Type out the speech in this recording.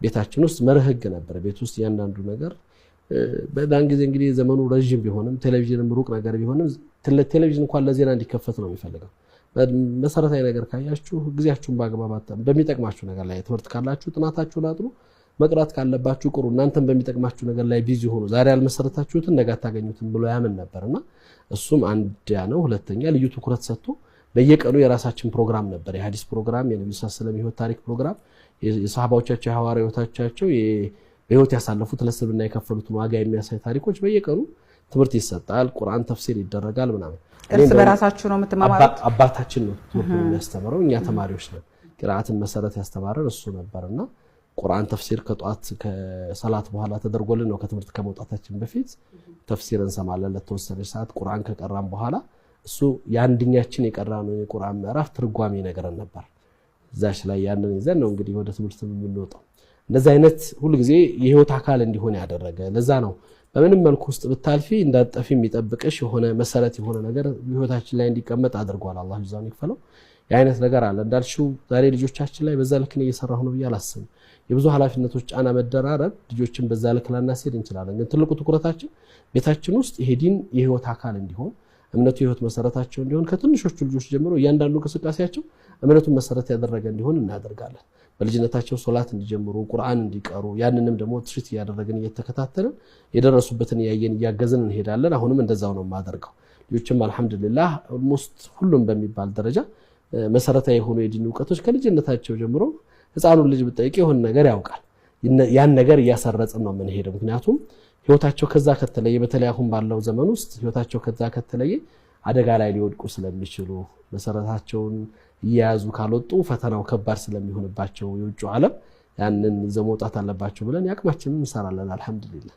ቤታችን ውስጥ መርህ ህግ ነበር። ቤት ውስጥ እያንዳንዱ ነገር በዛን ጊዜ እንግዲህ ዘመኑ ረዥም ቢሆንም፣ ቴሌቪዥንም ሩቅ ነገር ቢሆንም፣ ቴሌቪዥን እንኳን ለዜና እንዲከፈት ነው የሚፈልገው። መሰረታዊ ነገር ካያችሁ ጊዜያችሁን በአግባብ በሚጠቅማችሁ ነገር ላይ፣ ትምህርት ካላችሁ ጥናታችሁን አጥኑ፣ መቅራት ካለባችሁ ቅሩ፣ እናንተም በሚጠቅማችሁ ነገር ላይ busy ሆኑ። ዛሬ ያልመሰረታችሁትን ነገ አታገኙትም ብሎ ያምን ነበር እና እሱም አንድ ያ ነው። ሁለተኛ ልዩ ትኩረት ሰጥቶ በየቀኑ የራሳችን ፕሮግራም ነበር። የሀዲስ ፕሮግራም፣ የነቢዩ ሰለላሁ ዐለይሂ ወሰለም የህይወት ታሪክ ፕሮግራም፣ የሰሃባዎቻቸው የሐዋርያዎቻቸው በህይወት ያሳለፉት ለእስልምና የከፈሉትን ዋጋ የሚያሳይ ታሪኮች በየቀኑ ትምህርት ይሰጣል። ቁርአን ተፍሲር ይደረጋል ምናምን። እርስ በራሳችሁ ነው የምትማማሩት? አባታችን ነው ትምህርቱን የሚያስተምረው፣ እኛ ተማሪዎች ነን። ቅርአትን መሰረት ያስተማረን እሱ ነበርና ቁርአን ተፍሲር ከጧት ከሰላት በኋላ ተደርጎልን ነው፣ ከትምህርት ከመውጣታችን በፊት ተፍሲር እንሰማለን ለተወሰነች ሰዓት። ቁርአን ከቀራን በኋላ እሱ የአንድኛችን የቀራነው የቁርአን ምዕራፍ ትርጓሜ ይነግረን ነበር። እዛች ላይ ያንን ይዘን ነው እንግዲህ ወደ ትምህርት የምንወጣው። እንደዚህ አይነት ሁሉ ጊዜ የህይወት አካል እንዲሆን ያደረገ፣ ለዛ ነው በምንም መልኩ ውስጥ ብታልፊ እንዳትጠፊ የሚጠብቅሽ የሆነ መሰረት የሆነ ነገር ህይወታችን ላይ እንዲቀመጥ አድርጓል። አላህ ጀዛውን ይክፈለው። የአይነት ነገር አለ። እንዳልሽው ዛሬ ልጆቻችን ላይ በዛ ልክ እየሰራሁ ነው ብዬ አላስብም። የብዙ ኃላፊነቶች ጫና መደራረብ ልጆችን በዛ ልክ ላናስሄድ እንችላለን። ግን ትልቁ ትኩረታችን ቤታችን ውስጥ ይሄ ዲን የህይወት አካል እንዲሆን፣ እምነቱ የህይወት መሰረታቸው እንዲሆን፣ ከትንሾቹ ልጆች ጀምሮ እያንዳንዱ እንቅስቃሴያቸው እምነቱን መሰረት ያደረገ እንዲሆን እናደርጋለን። በልጅነታቸው ሶላት እንዲጀምሩ፣ ቁርአን እንዲቀሩ፣ ያንንም ደግሞ treat እያደረግን እየተከታተልን የደረሱበትን እያየን እያገዝን እንሄዳለን። አሁንም እንደዛው ነው የማደርገው። ልጆችም አልሐምዱሊላህ almost ሁሉም በሚባል ደረጃ መሰረታዊ የሆኑ የዲን እውቀቶች ከልጅነታቸው ጀምሮ፣ ህፃኑን ልጅ ብጠይቅ የሆነ ነገር ያውቃል። ያን ነገር እያሰረጽን ነው የምንሄደው። ምክንያቱም ህይወታቸው ከዛ ከተለየ፣ በተለይ አሁን ባለው ዘመን ውስጥ ህይወታቸው ከዛ ከተለየ አደጋ ላይ ሊወድቁ ስለሚችሉ፣ መሰረታቸውን እየያዙ ካልወጡ ፈተናው ከባድ ስለሚሆንባቸው የውጭ ዓለም፣ ያንን ይዘው መውጣት አለባቸው ብለን የአቅማችንን እንሰራለን። አልሐምዱሊላህ።